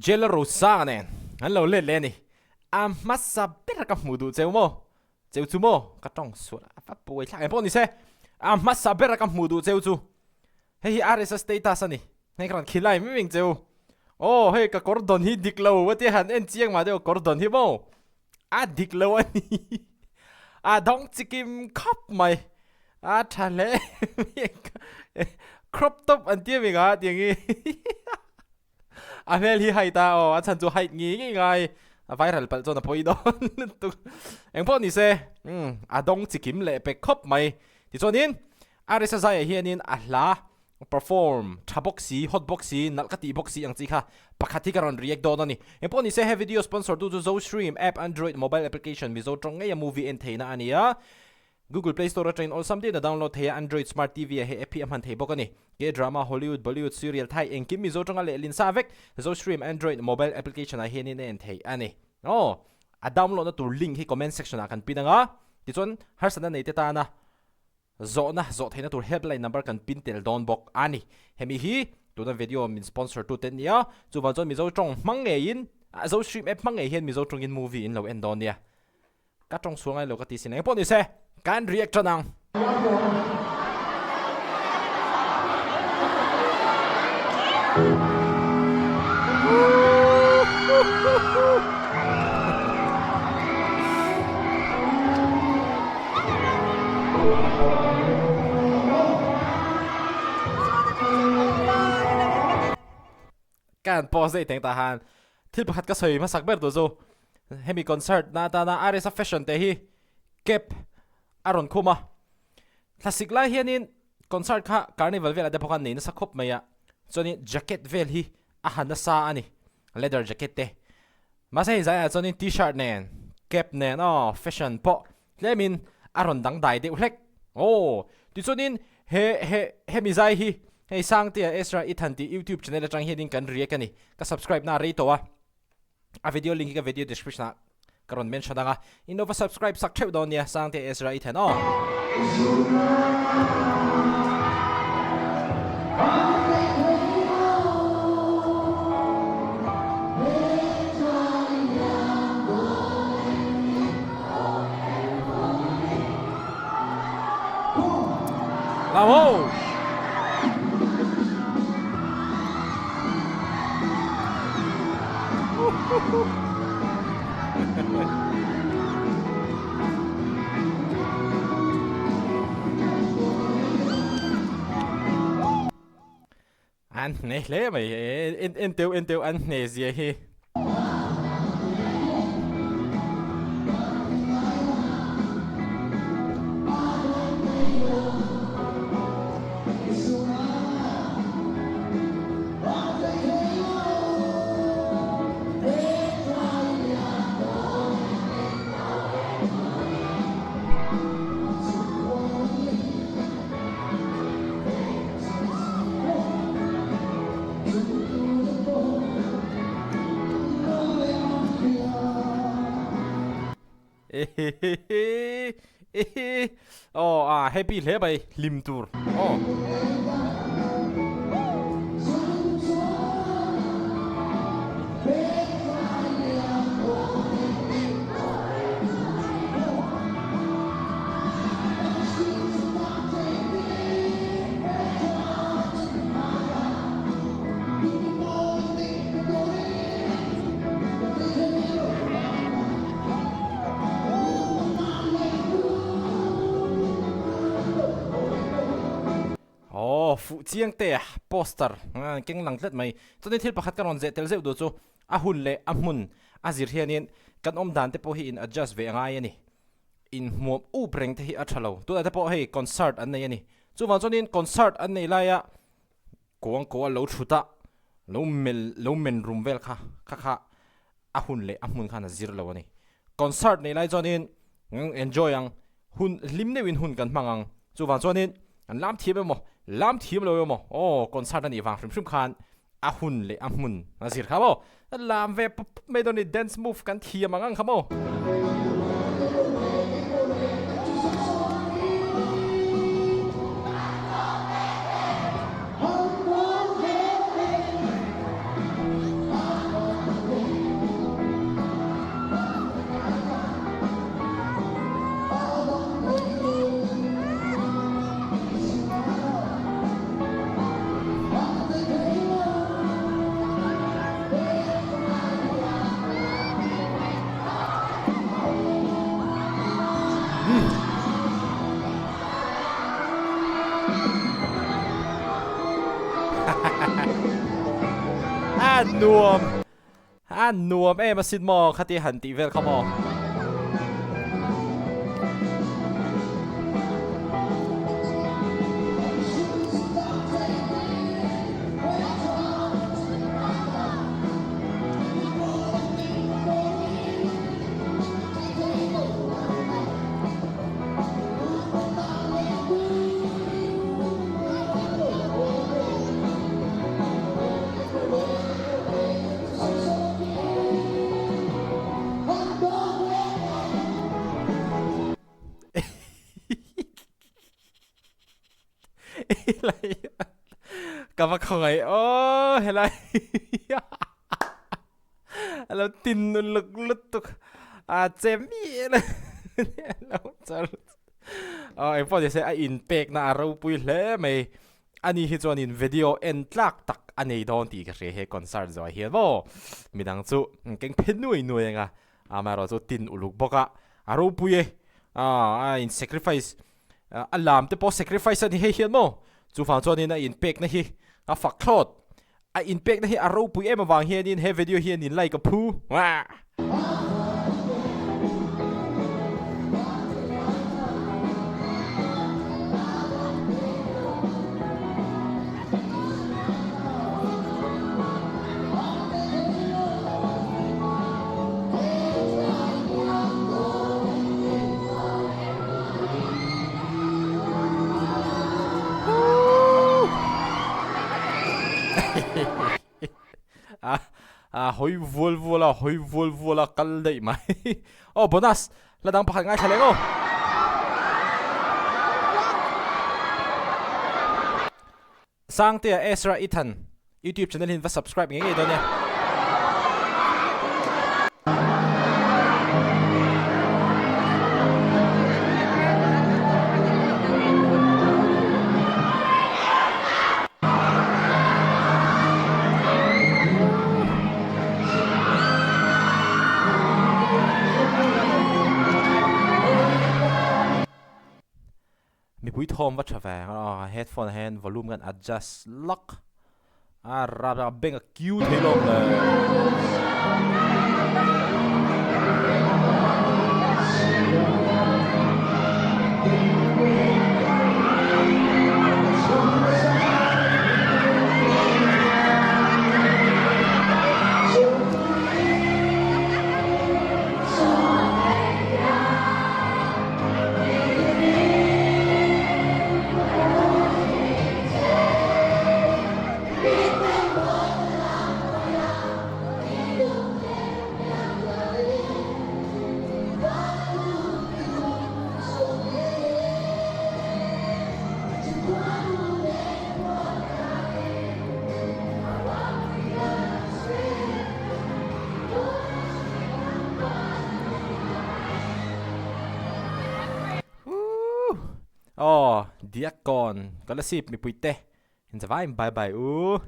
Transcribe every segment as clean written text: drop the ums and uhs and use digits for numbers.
Jailer Rosanga nen an lo let leh a ni. A hmasa ber ka hmuh duh cheu maw? Cheu chu maw? Ka tawng sual a va buai thlak em pawh ni se. A hmasa ber ka hmuh duh cheu chu hei hi RSA status a ni. Hei ka rawn khilai mai mai ang cheu. Aw hei ka kawr dawn hi dik lo a tia han en chiang mah deuh kawr dawn hi maw? A dik lo a ni. A dawng chikim khawp mai. A tha hle crop top an tia mi nga tiang hi. A hmel hi height a aw a chhan chu height ngei ngei ngai a viral palh chuan a pawi dawn lutuk. Engpawh ni se umm a dawng chikim leh pek khawp mai. Tichuanin Arisa zaiah hianin a hla Perform tha bawk si, hot bawk si, nalh ka tih bawk si ang chi kha pakhat hi ka rawn react dawn a ni. Engpawh ni se he video sponsor tu chu Zostream app Android mobile application Mizo tawng ngeia movie en theihna a ni a. Google Play Store atangin awlsam deuhin a download thei a, Android Smart TV ah he app hi a hman thei bawk a ni. K-drama, Hollywood, Bollywood, serial, Thai engkim Mizo tawnga lehlin sa vek Zostream Android mobile application ah hianin a en thei a ni. Aw, a download na tur link hi comment section ah kan pin ang a, tichuan harsatna nei te tana Zawhna zawh theihna tur helpline number kan pin tel dawn bawk a ni. Hemi hi tuna video min sponsor tu te an ni a, chuvang chuan Mizo tawng hmang ngeiin, Zo Stream app hmang ngei hian Mizo tawngin movie in lo en dawn nia. Ka tawng sual ngai lo ka ti sin engpawh ni se, kan react tan ang. Kan pause daih teng tah han thil pakhat ka sawi hmasak ber tur chu hemi concert na atana RSA fashion te hi cap a rawn khum a thlasik lai hianin concert kha carnival velah te pawh khan nei nasa khawp mai a chuanin jacket vel hi a ha nasa a ni leather jacket te mahse hei zaiah chuanin t-shirt nen cap nen aw fashion pawh tlemin a rawn dangdai deuh hlek aw tichuanin he he hemi zai hi hei Sangtea Ezra Ethan tih youtube channel atang hianin kan react a ni ka subscribe na a rei tawh a a video link hi ka video description ah ka rawn mention ang a in lo va subscribe sak theuh dawn nia Sangtea Ezra Ethan aw. Lau ho! An hne hle mai en en teuh en teuh an hne zia hi. Aw a happy hle mai hlim tur aw. Aw fuh chiang te poster keng lang tlat mai chuan thil pakhat ka rawn zeh tel zeuh duh chu a hun leh a hmun a zir hianin kan awm dan te pawh hi in adjust ve a ngai a ni. Inhmuam up reng te hi a tha lo. Tunah te pawh hei concert an nei a ni. Chuvang chuanin concert an nei laia kuang ko a lo thut a, lo mel lo men rum vel kha kha kha a hun leh a hmun khan a zir lo a ni. Concert nei lai chuanin enjoy ang, hun hlim deuhin hun kan hmang ang. Chuvang chuanin an lam thiam emaw, lam thiam lo emaw aw concert a nih vang hrim hrim khan a hun leh a hmun a zir kha maw? Lam ve pup pup mai dawn ni dance move kan thiam ang ang kha maw? A nuam a nuam em asin maw khati han tih vel kha maw. Ka va khawngaih aw helai a lo tin luk lutuk a che miah lo char aw engpawh ni se a inpekna a ropui hle mai ani hi chuanin video en tlak tak a nei dawn tih ka hria he concert zawh ah hian maw midang chu keng phe nuai nuai anga amaherawhchu tin uluk bawk a a ropui e a in sacrifice A lam te pawh sacrifice a ni hei hian maw? Chuvang chuanin a inpekna hi a fak thlawt. A inpekna hi a ropui em avang hianin he video hian in like a phu. Wah! A hawi vual vual a hawi vual vual a kal daih mai aw bonus la dang pakhat ngaithla leh ngawt Sangtea Ezra Ethan YouTube channel hi in va subscribe ngei ngei dawn e. Mipui thawm va tha ve a headphone ah hian volume kan adjust lak a rap a beng a kiu thei lawm le. Aw Diakkawn Kolasib mipui te in zavai in bye bye u.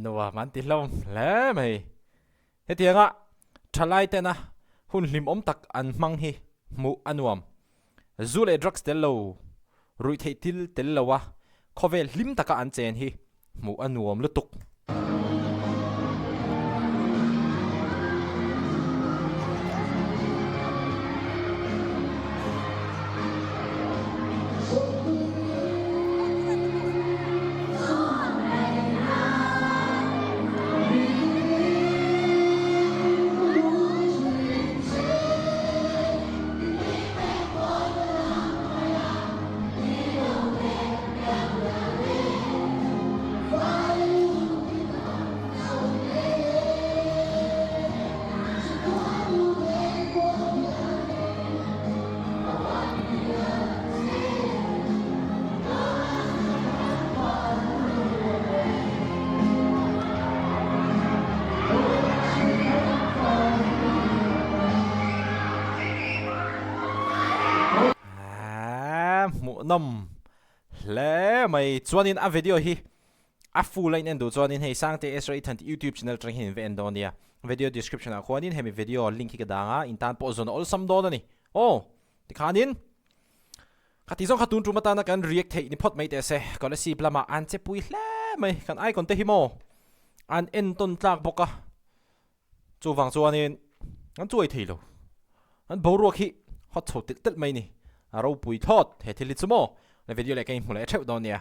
Nuam an ti hlawm hle mai. Hetianga thalai tena hun hlimawm tak an hmang hi hmuh a nuam. Zu leh drugs tel lo, ruihtheih thil tel lo a khawvel hlim taka an chen hi hmuh a nuam lutuk. nawm hle mai. Chuanin a video hi a full a in en duh chuanin hei Sangte Ezra Ethan tih YouTube channel atang hian in va en dawn nia. Video description ah khuanin hemi video link hi ka dang a, in tan pawh zawn a awlsam dawn a ni. Aw, tikhanin kha ti zawng kha tun tum atana kan react theih ni phawt mai teh se. Kolasib lamah an che pui hle mai, kan icon te hi maw an entawn tlak bawk a. Chuvang chuanin an chuai thei lo. An boruak hi hot chho telh telh mai ni. A ropui thlawt he thil hi chu maw? Video leh ka inhmu leh theuh dawn nia.